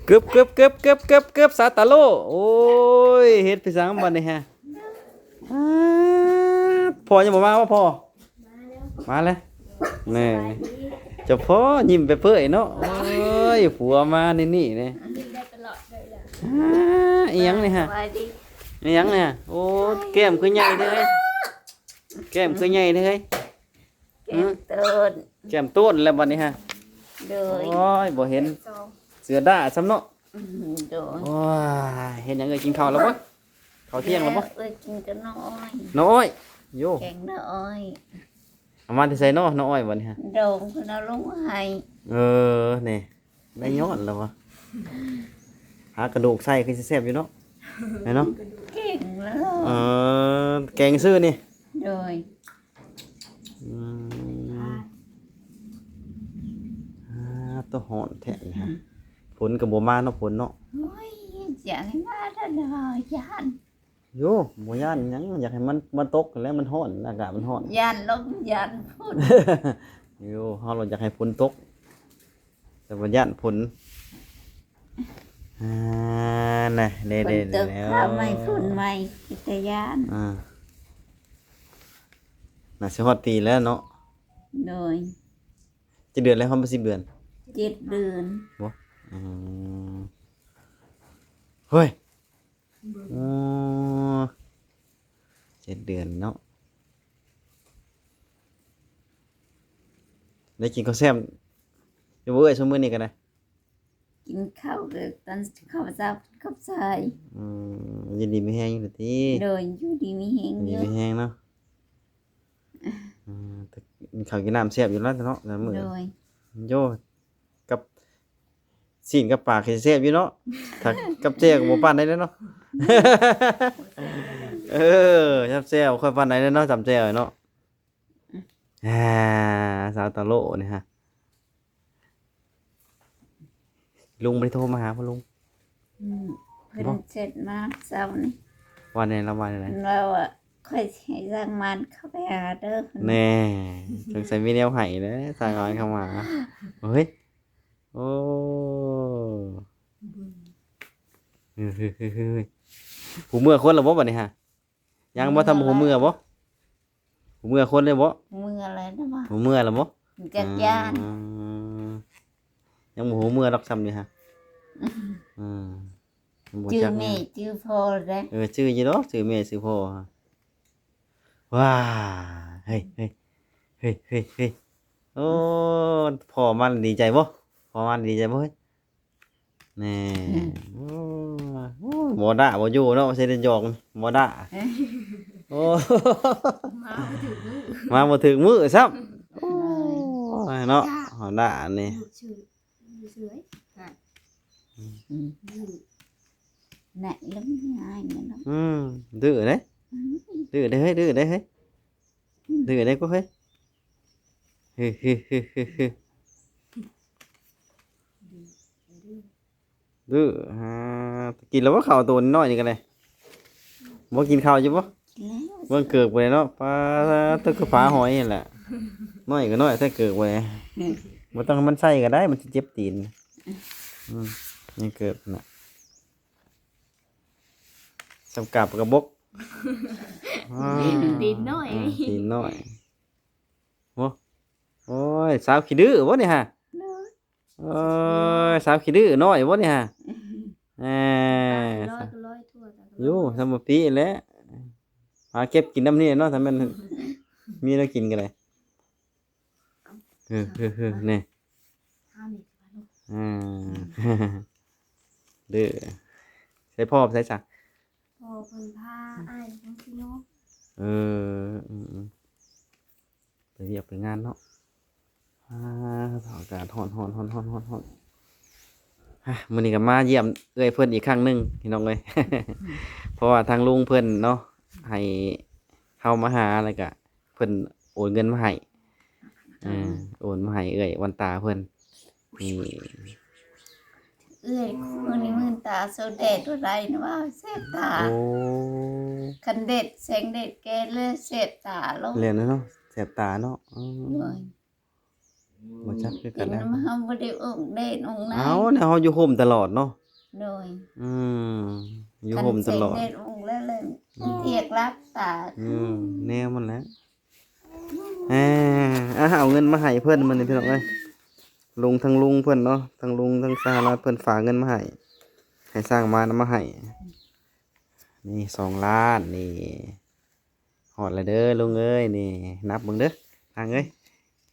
ກຶບ ກຶບ ກຶບ ກຶບ ກຶບ ສາວຕາໂລ. ໂອ້ຍ ເຮັດໄປສັງບັດນີ້ຮະ? ອ້າ ພໍ່ຍັງບໍ່ມາບໍ່ພໍ່? ມາແລ້ວ ມາແລ້ວ. ແນ່ ສະບາຍດີ ເຈົ້າພໍ່ຍິ້ມເປີຍໆເນາະ. ໂອ້ຍ ຜົວມານີ້ນີ້ແນ່. ຍິ້ມໄດ້ຕະຫຼອດເລີຍລະ. ອ້າ ອີ່ຫຍັງນີ້ຮະ? ສະບາຍດີ. ອີ່ຫຍັງນີ້? ໂອ້ຍ ແກ້ມຄືໃຫຍ່ເດ້. ແກ້ມຄືໃຫຍ່ເດ້. ແກ້ມໂຕນ ແກ້ມໂຕນແລ້ວບັດນີ້ຮະ. ໂດຍ. ໂອ້ຍ ບໍ່ເຫັນເສືອດ້າຊ້ຳເນາະ. ອືມ ໂດຍ. ໂອ້ຍ ເຮັດຫຍັງເອີຍ? ກິນເຂົ້າແລ້ວບໍ່? ເຂົ້າທ່ຽງແລ້ວບໍ່? ເອີຍ ກິນກັບນ້ອງອ້ອຍ. ນ້ອງອ້ອຍ? ໂຢ ແກງນ້ອງອ້ອຍ. ເອົາມາແຕ່ໃສເນາະ ນ້ອງອ້ອຍບັດນີ້ຮະ? ດອງເພິ່ນເອົາລົງໃຫ້. ເອີ ນີ້ ໄດ້ຍ້ອນແລ້ວວະ. ຫາກະດູກໃສ່ຄືຊິແຊບຢູ່ເນາະ ແມ່ນເນາະ? ເກັ່ງແລ້ວ. ເອີ ແກງຊື່ນີ້. ໂດຍ. ອືມ ອາ ໂຕ ຮ້ອນແທ້ນີ້ຮະ. ຝົນກໍບໍ່ມາເນາະ ຝົນເນາະ. ໂອ້ຍ ຢາກໃຫ້ມາແທ້ ຢ້ານ. ໂຢ ບໍ່ຢ້ານຫຍັງ ຢາກໃຫ້ມັນມາຕົກຫັ້ນແຫຼະ ມັນຮ້ອນ ອາກາດມັນຮ້ອນ. ຢ້ານລົມ ຢ້ານຝົນ. ໂຢ ເຮົາລະຢາກໃຫ້ຝົນຕົກ ແຕ່ວ່າຢ້ານຝົນ. ອ່າ ນະ ເດ້ໆ ຝົນຕົກ ແລ້ວ ຟ້າໃໝ່ ຝົນໃໝ່ ເປັນຕາຢ້ານ. ອ່າ ໜ້າຊິຮອດປີແລ້ວເນາະ. ໂດຍ. ຈັກເດືອນແລ້ວ? ຮອດສິບເດືອນ? ເຈັດເດືອນ. ບໍ່? ອືມ ເຮີ້ຍ ອໍ ເຈັດເດືອນເນາະ. ໄດ້ກິນເຂົ້າແຊບຢູ່ບໍ່ເອື້ອຍ ຊຸມມື້ນີ້ກໍໄດ້? ກິນເຂົ້າກໍຕອນເຂົ້າເຊົ້າກັບສາຍ. ອືມ ຢູ່ດີມີແຮງຢູ່ຕິ? ໂດຍ ຢູ່ດີມີແຮງ ຢູ່ດີມີແຮງເນາະ. ອືມ ກິນເຂົ້າກິນນ້ຳແຊບຢູ່ແລ້ວເນາະ ແຕ່ລະມື້. ໂດຍ. ໂຢ ກັບຊີ້ນກັບປາກຄືຊິແຊບຢູ່ເນາະ ຖ້າກັບແຈ່ວກໍບໍ່ປານໃດເນາະ. ເອີ ກັບແຈ່ວບໍ່ຄ່ອຍປານໃດເນາະ ຕຳແຈ່ວເນາະ. ອ່າ ສາວຕາໂລນີ້ຮະ. ລຸງບໍ່ໄດ້ໂທມາຫາບໍ່ລຸງ? ອືມ ເພິ່ນ ບໍ່ ແຊັດມາເຊົ້ານີ້. ວ່າແນວ ລາວວ່າແນວໃດ? ລາວວ່າ ຂ້ອຍຊິໃຫ້ຊ່າງມານເຂົ້າໄປຫາເດີ. ແນ່ ສົງໄສມີແນວໃຫ້ແຫຼະ ຊ່າງມານເຂົ້າມາ. ເຮີ້ຍ ໂອ້ ເຮີ້ຍໆໆໆ ຜູ້ເມືອຄົນລະບໍ່ບັດນີ້ຮະ? ຍັງບໍ່ທັນຮູ້ເມືອບໍ່? ຮູ້ເມືອຄົນເລີຍບໍ່? ເມືອແລ້ວນະ ບໍ່ເມືອລະບໍ່? ຈັກຢ້ານ. ອ່າ ຍັງບໍ່ຮູ້ເມືອດອກຊ່ຳນີ້ຮະ. ອືມ ອືມ ບໍ່ຈັກ ຈື່ແມ່ຈື່ພໍ່ແລ້ວ. ເອີ ຈື່ຢູ່ດອກ ຈື່ແມ່ຈື່ພໍ່. ວ້າ ເຮີ້ຍ ເຮີ້ຍ ເຮີ້ຍ ເຮີ້ຍ ເຮີ້ຍ ໂອ້ ພໍ່ມາດີໃຈບໍ່? ພໍ່ມາດີໃຈບໍ່ເຮີ້ຍ? ແນ່ ອືມ ໂອ້ ບໍ່ດ່າບໍ່ຢູ່ເນາະ ຊິໄດ້ຫຍອກບໍ່ດ່າ. ເອີ ໂອ້ ມາບໍ່ຖືກມື້ ມາບໍ່ຖືກມື້ຊ້ຳ. ໂອ້ຍ ເນາະ ບໍ່ດ່ານີ້ ຢູ່ເສີຍ ຢູ່ເສີຍ ອືມ ແນ່ ລະມັນງ່າຍເນາະ. ອືມ ດື້ເດ້ ອືມ ດື້ເດ້ເຮີ້ຍ ດື້ເດ້ເຮີ້ຍ. ດື້ໄດ້ກໍເຮີ້ຍ ເຮີ້ຍ ເຮີ້ຍ ເຮີ້ຍ ເຮີ້ຍ ເຮີ້ຍ ດື້. ຫາ ກິນແລ້ວບໍ່ ເຂົ້າໂຕນ້ອຍນີ້ກໍໄດ້? ບໍ່ກິນເຂົ້າຢູ່ບໍ່? ກິນແລ້ວ. ເບິ່ງເກີບກໍໄດ້ເນາະ ປາດໂທ້ ຄືຝາຫອຍຫັ້ນແຫຼະ ນ້ອຍກໍນ້ອຍແທ້ເກີບກໍໄດ້. ອືມ ບໍ່ຕ້ອງໃຫ້ມັນໃສ່ກໍໄດ້ ມັນຊິເຈັບຕີນ. ອືມ ນີ້ເກີບນະ ສ່ຳກາບກະບົກ. ອ່າ ຕີນນ້ອຍ ອ່າ ຕີນນ້ອຍ. ໂອ້ ໂອ້ຍ ສາວຂີ້ດື້ບໍ່ນີ້ຫະ? ໂດຍ. ໂອ້ຍ ສາວຂີ້ດື້ນ້ອຍບໍ່ນີ້ຫະ? ແໝ່ ຕາລອຍກໍລອຍທົ່ວ ຕາກໍລອຍຢູ່ ສຳບໍ່ປີແຫຼະ ຫາເກັບກິນນຳນີ້ເນາະ ຖ້າແມ່ນມີແນວກິນກໍໄດ້. ເອີ ເອີ ເອີ ແນ່ ອ່າ ດື້. ໃສພໍ່ ໃສສະ? ພໍ່ເພິ່ນພາອ້າຍໄປເມືອງຊີໂນ. ເອີ ອືມໆ ໄປວຽກໄປງານເນາະ. ອ່າ ອາກາດຮ້ອນໆໆໆໆ. ອ່າ ມື້ນີ້ກໍມາຢ້ຽມເອື້ອຍເພິ່ນອີກຄັ້ງໜຶ່ງ ພີ່ນ້ອງເອີຍ ເພາະວ່າທາງລຸງເພິ່ນເນາະ ໃຫ້ເຮົາມາຫາ ແລ້ວກະເພິ່ນໂອນເງິນມາໃຫ້. ເອີ ໂອນມາໃຫ້ເອື້ອຍວັນຕາເພິ່ນ. ນີ້ ເອື້ອຍ ມື້ນີ້ມື່ນຕາ ໂຊແດດບໍ່ໄດ້ນະວ່າ ແສບຕາ. ໂອ້ ຄັນແດດ ແສງແດດແກ່ແລ້ວແສບຕາໂລດ. ແມ່ນເນາະ ແສບຕາເນາະ. ເອີ ໂດຍ. ບໍ່ຈັກຄືກັນນະ ເຮົາບໍ່ໄດ້ອອກແດດອອກນາ. ເອົ້າ ແນວເຮົາຢູ່ຮົ່ມຕະຫຼອດເນາະ. ໂດຍ. ອືມ ຢູ່ຮົ່ມຕະຫຼອດ ຄັນແສງແດດອອກແລ້ວ ລະ ອືມ ເທຍກລັບຕາ. ອືມ ແນວມັນແຫຼະ. ອ່າ ອ່າ ເອົາເງິນມາໃຫ້ເພິ່ນມື້ນີ້ພີ່ນ້ອງເອີຍ. ລຸງ ທັງລຸງເພິ່ນເນາະ ທັງລຸງ ທັງສະຫະລັດ ເພິ່ນຝາກເງິນມາໃຫ້ ໃຫ້ຊ່າງມານຳມາໃຫ້. ນີ້ສອງລ້ານນີ້ ຮອດແລ້ວເດີລຸງເອີຍ. ນີ້ນັບເບິ່ງເດີນາງເອີຍ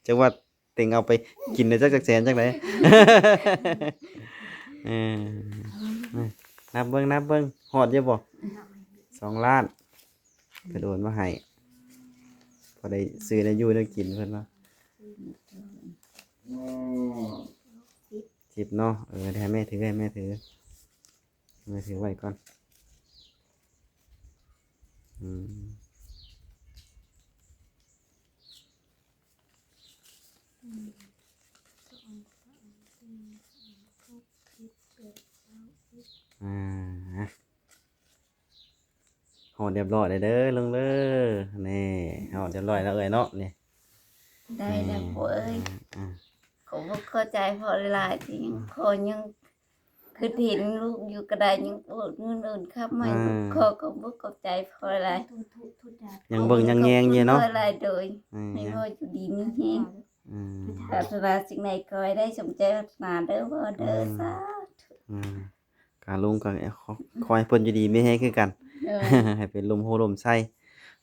ຈັກວ່າເຕັງເອົາໄປກິນໄດ້ຈັກ ຈັກແສນຈັກໃດ. ເອີ ນັບເບິ່ງ ນັບເບິ່ງ ຮອດຢູ່ບໍ່? ສອງລ້ານ ເພິ່ນໂອນມາໃຫ້ ພໍໄດ້ຊື້ແນວຢູ່ແນວກິນເພິ່ນວ່າ. ສິບເນາະ. ເອີ ໃຫ້ແມ່ຖື ໃຫ້ແມ່ຖື ແມ່ຖືໄວ້ກ່ອນ. ອືມ ອືມ ອ່າ ຮອດຮຽບຮ້ອຍແລ້ວເດີລຸງເດີ. ນີ້ ຮອດຮຽບຮ້ອຍແລ້ວເອື້ອຍເນາະ. ນີ້ ໄດ້ແລ້ວພໍ່ເອີຍ. ອ່າ ຂອບອົກຂອບໃຈພໍ່ຫຼາຍໆ ທີ່ຍັງ ອືມ ພໍ່ຍັງຄິດເຫັນລູກຢູ່ກະໄດ້ ຍັງໂອນເງິນໂອນຄຳໃຫ້. ອ່າ ຂໍຂອບອົກຂອບໃຈພໍ່ຫຼາຍ ຍັງເບິ່ງຍັງແຍງຢູ່ເນາະ. ໂດຍ. ອືມ ໃຫ້ພໍ່ຢູ່ດີມີແຮງ. ອືມ ປາດຖະໜາສິ່ງໃດຂໍໃຫ້ໄດ້ສົມໃຈປາດຖະໜາເດີພໍ່ເດີ. ອືມ ສາທຸ. ອືມ ກະລຸງກະຂໍ ຂໍໃຫ້ເພິ່ນຢູ່ດີມີແຮງຄືກັນ. ໂດຍ. ໃຫ້ເປັນລົມໂພລົມໄຊ.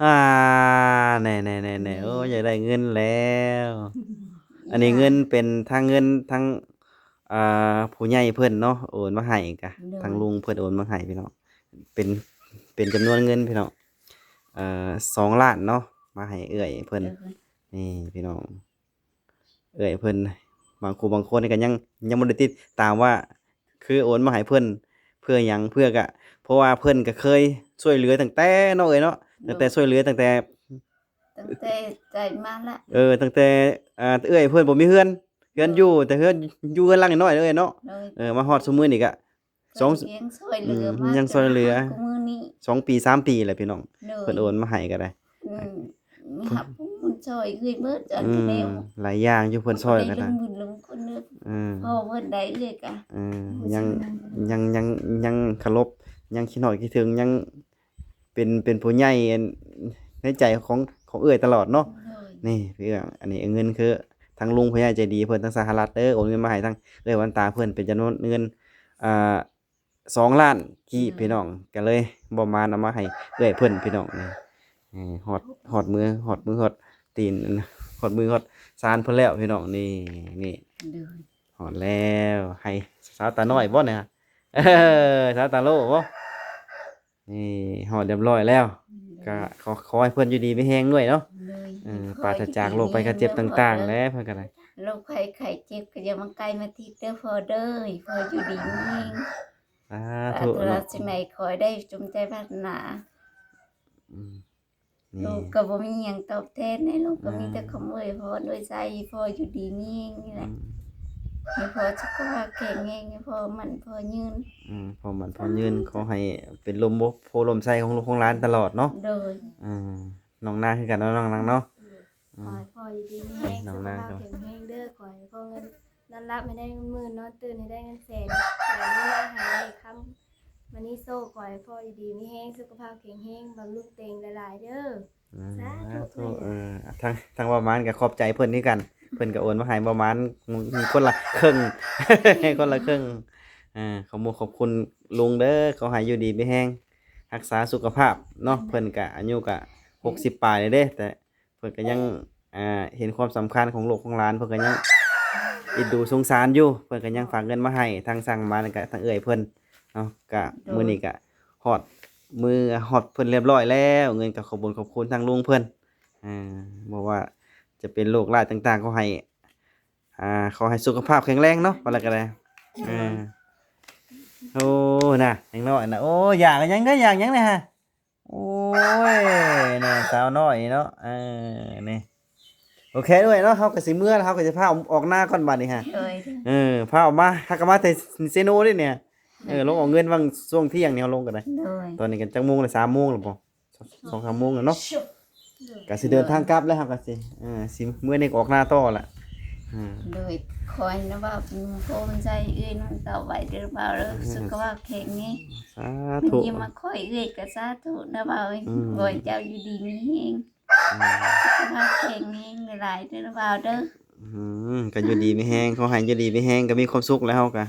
ອ່າ ແນ່ໆໆໆ ໂອ້ ຢາກໄດ້ເງິນແລ້ວ. ອັນນີ້ເງິນເປັນທັງເງິນທັງ ອ່າ ຜູ້ໃຫຍ່ເພິ່ນເນາະ ໂອນມາໃຫ້ກະ ໂດຍ ທາງລຸງເພິ່ນໂອນມາໃຫ້ພີ່ນ້ອງ. ເປັນ ເປັນຈຳນວນເງິນພີ່ນ້ອງ ເອີ ສອງລ້ານເນາະ ມາໃຫ້ເອື້ອຍເພິ່ນ. ໂດຍ. ນີ້ພີ່ນ້ອງ ເອື້ອຍເພິ່ນ ບາງຄູ່ບາງຄົນນີ້ກະຍັງ ຍັງບໍ່ໄດ້ຕິດຕາມວ່າ ຄືໂອນມາໃຫ້ເພິ່ນເພື່ອຫຍັງ ເພື່ອກະ ເພາະວ່າເພິ່ນກະເຄີຍຊ່ວຍເຫຼືອຕັ້ງແຕ່ເນາະເອື້ອຍເນາະ. ໂດຍ. ຕັ້ງແຕ່ຊ່ວຍເຫຼືອ ຕັ້ງແຕ່ ຕັ້ງແຕ່ໄກມາລະ. ເອີ ຕັ້ງແຕ່ ອ່າ ເອື້ອຍເພິ່ນບໍ່ມີເຮືອນ ເຮືອນຢູ່ ໂດຍ ແຕ່ເຮືອນຢູ່ເຮືອນຫຼັງນ້ອຍເນາະເອື້ອຍເນາະ. ໂດຍ. ເອີ ມາຮອດຊຸມື້ນີ້ກະ ສອງ ຍັງຊ່ວຍເຫຼືອ ອືມ ມາ ຍັງຊ່ວຍເຫຼືອ ຈົນຮອດມື້ນີ້ ສອງປີ ສາມປີແລ້ວພີ່ນ້ອງ. ໂດຍ. ເພິ່ນໂອນມາໃຫ້ກະໄດ້ ອືມ ຮັບຜູ້ເງິນຊ່ອຍເອື້ອຍເບິດອັນ ອືມ ແນວ ຫຼາຍຢ່າງຢູ່ເພິ່ນຊ່ອຍກະໄດ້ ເພິ່ນບໍ່ໄດ້ລົງບຸນລົງຄຸນເດີ. ອືມ ພໍ່ເພິ່ນໄດ້ເອື້ອຍກະ ອືມ ຍັງ ຍັງ ຍັງ ຍັງເຄົາລົບ ຍັງຄິດຮອດຄິດເຖິງ ຍັງ ເປັນ ເປັນຜູ້ໃຫຍ່ໃນໃຈຂອງ ຂອງເອື້ອຍຕະຫຼອດເນາະ. ໂດຍ. ນີ້ເອື້ອຍ ອັນນີ້ເງິນຄືທາງລຸງຜູ້ໃຫຍ່ໃຈດີເພິ່ນທາງສະຫະລັດເດີ ໂອນເງິນມາໃຫ້ທາງເອື້ອຍວັນຕາເພິ່ນເປັນຈຳນວນເງິນ ອ່າ ສອງລ້ານກີບ ໂດຍ ພີ່ນ້ອງ. ກະເລີຍບໍ່ມານຳມາໃຫ້ເອື້ອຍເພິ່ນພີ່ນ້ອງ. ນີ້ ຮອດ ຮອດມື ຮອດມື ຮອດຕີນ ຮອດມື ຮອດຊານເພິ່ນແລ້ວພີ່ນ້ອງ. ນີ້ ນີ້ ໂດຍ ຮອດແລ້ວ ໃຫ້ສາວຕານ້ອຍບໍ່ນີ້? ເອີ ສາວຕາໂລບໍ່? ນີ້ຮອດຮຽບຮ້ອຍແລ້ວ. ໂດຍ. ກະຂໍ ຂໍໃຫ້ເພິ່ນຢູ່ດີມີແຮງດ້ວຍເນາະ. ໂດຍ. ເອີ ປາສະຈາກໂລກໄພໄຂ້ເຈັບຕ່າງໆແຫຼະ ເພິ່ນກະໄດ້ ໂລກໄພໄຂ້ເຈັບກະຢ່າມາໃກ້ມາຕິດເດີພໍ່ເດີ. ໃຫ້ພໍ່ຢູ່ດີມີແຮງ. ສາທຸ. ປາຖະໜາສິ່ງໃດຂໍໃຫ້ໄດ້ສົມໃຈປາຖະໜາ. ອືມ. ນີ້ ລູກກະບໍ່ມີຫຍັງຕອບແທນໃຫ້ ລູກກະມີແຕ່ຄຳອວຍພອນອວຍໄຊໃຫ້ພໍ່ຢູ່ດີມີແຮງນີ້ແຫຼະ. ອືມ. ໃຫ້ພໍ່ສຸຂະພາບແຂງແຮງ ໃຫ້ພໍ່ໝັ້ນພໍ່ຍືນ. ອືມ ພໍ່ໝັ້ນພໍ່ຍືນ. ຂໍໃຫ້ເປັນລົມໂພລົມໄຊຂອງລູກຂອງຫຼານຕະຫຼອດເນາະ. ໂດຍ. ອືມ ນ້ອງນາຄືກັນເນາະ ນ້ອງນາເນາະ. ອືມ. ຂໍໃຫ້ພໍ່ຢູ່ດີມີແຮງ ສຸຂະພາບແຂງແຮງເດີ. ຂໍໃຫ້ພໍ່ເງິນ ນອນຫຼັບໃຫ້ໄດ້ເງິນໝື່ນ ນອນຕື່ນໃຫ້ໄດ້ເງິນແສນ. ຂໍໃຫ້ມີມາໃຫ້ໄດ້ຄຳ ມະນີໂຊກ ຂໍໃຫ້ພໍ່ຢູ່ດີມີແຮງ ສຸຂະພາບແຂງແຮງ ບຳລຸງເຕັງຫຼາຍໆເດີ. ອືມ. ສາທຸ. ເອີ ທາງ ທາງບ່າວມານກະຂອບໃຈເພິ່ນຄືກັນ ເພິ່ນກະໂອນມາໃຫ້ບ່າວມານຄົນລະເຄິ່ງ ຄົນລະເຄິ່ງ. ເອີ ຂອບມຸກຂອບຄຸນລຸງເດີ ຂໍໃຫ້ຢູ່ດີມີແຮງ ຮັກສາສຸຂະພາບເນາະ. ເພິ່ນກະອາຍຸກະຫົກສິບປາຍແລ້ວເດ້ ແຕ່ ເພິ່ນກະຍັງ ອ່າ ເຫັນຄວາມສຳຄັນຂອງລູກຂອງຫຼານ ເພິ່ນກະຍັງເອັນດູສົງສານຢູ່. ເພິ່ນກະຍັງຝາກເງິນມາໃຫ້ທາງຊ່າງມານ ແລ້ວກະທາງເອື້ອຍເພິ່ນເນາະ. ກະ ໂດຍ ມື້ນີ້ກະຮອດມື ຮອດເພິ່ນຮຽບຮ້ອຍແລ້ວ. ເງິນກະຂອບບຸນຂອບຄຸນທາງລຸງເພິ່ນ ເອີ ບໍ່ວ່າຈະເປັນໂລກຮ້າຍຕ່າງໆ ຂໍໃຫ້ ອ່າ ຂໍໃຫ້ສຸຂະພາບແຂງແຮງເນາະ ວ່າແລ້ວກະໄດ້. ເອີ ໂອ້ ນະ ຍັງນ້ອຍນະ. ໂອ້ ຢາກຫຍັງເດີ ຢາກຫຍັງເດີຫະ? ໂອ້ຍ ແນ່ ສາວນ້ອຍນີ້ເນາະ. ເອີ ນີ້ ໂອເຄເອື້ອຍເນາະ ເຮົາກະຊິເມືອແລ້ວ ເຮົາກະຊິພາອອກນາກ່ອນບາດນີ້ຫະ. ໂດຍ. ເອີ ພາອອກມາ ຫາກະມາແຕ່ເຊໂນເດ້ນີ້. ເອີ ໂດຍ. ລົງເອົາເງິນຫວ່າງຊ່ວງທ່ຽງນີ້ເຮົາລົງກະໄດ້. ໂດຍ. ຕອນນີ້ກະຈັກໂມງແລ້ວ ສາມໂມງແລ້ວບໍ່? ສອງສາມໂມງແລ້ວເນາະ. ກະຊິເດີນທາງກັບແລ້ວ ເຮົາກະຊິ ເອີ ຊິເມືອນີ້ກະອອກນາຕໍ່ລະ. ໂດຍ ຂໍໃຫ້ນ້າບ່າວເປັນໂພໃສ່ເອື້ອຍນ້ອງເຕົ້າໄວ້ເດີບ່າວເດີ ສຸຂະພາບແຂງແຮງ ສາທຸ ເພິ່ນຍິ້ມມາຂໍເອື້ອຍກໍສາທຸນະບ່າວເອີຍ ຂໍໃຫ້ເຈົ້າຢູ່ດີມີແຮງ ສຸຂະພາບແຂງແຮງຫຼາຍໆເດີນະບ່າວເດີ ອືມ ກໍຢູ່ດີມີແຮງ ຂໍໃຫ້ຢູ່ດີມີແຮງ ກໍມີຄວາມສຸກແລ້ວເຮົາກໍ ອ່າ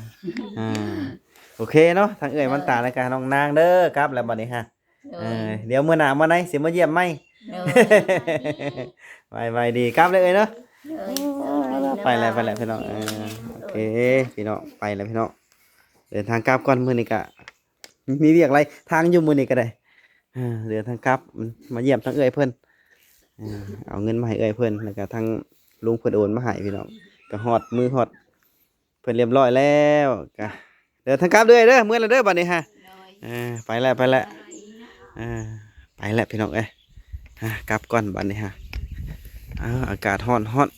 ໂອເຄເນາະ ທັງເອື້ອຍ ເອີ ວັນຕາ ແລ້ວກໍນ້ອງນາງເດີ ກັບແລ້ວບັດນີ້ຮະ ໂດຍ ເອີ ດຽວມື້ໜ້າມາໃນ ຊິມາຢ້ຽມໃໝ່ ໂດຍ ໄວໆດີ ກັບເລີຍເອື້ອຍເນາະ ໂດຍ ໄປແລ້ວ ໄປແລ້ວພີ່ນ້ອງ ເອີ ໂອເຄ ພີ່ນ້ອງ ໄປແລ້ວພີ່ນ້ອງ ເດີນທາງກັບກ່ອນ ມື້ນີ້ກະມີວຽກຫຼາຍທາງຢູ່ ມື້ນີ້ກະໄດ້ ເອີ ເດີນທາງກັບ ມາຢ້ຽມທາງເອື້ອຍເພິ່ນ ເອີ ເອົາເງິນມາໃຫ້ເອື້ອຍເພິ່ນ ແລ້ວກະທາງລຸງເພິ່ນໂອນມາໃຫ້ພີ່ນ້ອງ ກະຮອດ ມືຮອດ ເພິ່ນຮຽບຮ້ອຍແລ້ວ ກະເດີນທາງກັບເລື້ອຍເດີ ເມືອແລ້ວເດີບັດນີ້ຮະ ໂດຍ ເອີ ໄປແລ້ວ ໄປແລ້ວ ສະບາຍດີເນາະ ເອີ ໄປແລ້ວພີ່ນ້ອງເອີຍ ຮະ ກັບກ່ອນບັດນີ້ຮະ ອ້າວ ອາກາດຮ້ອນ ຮ້ອນ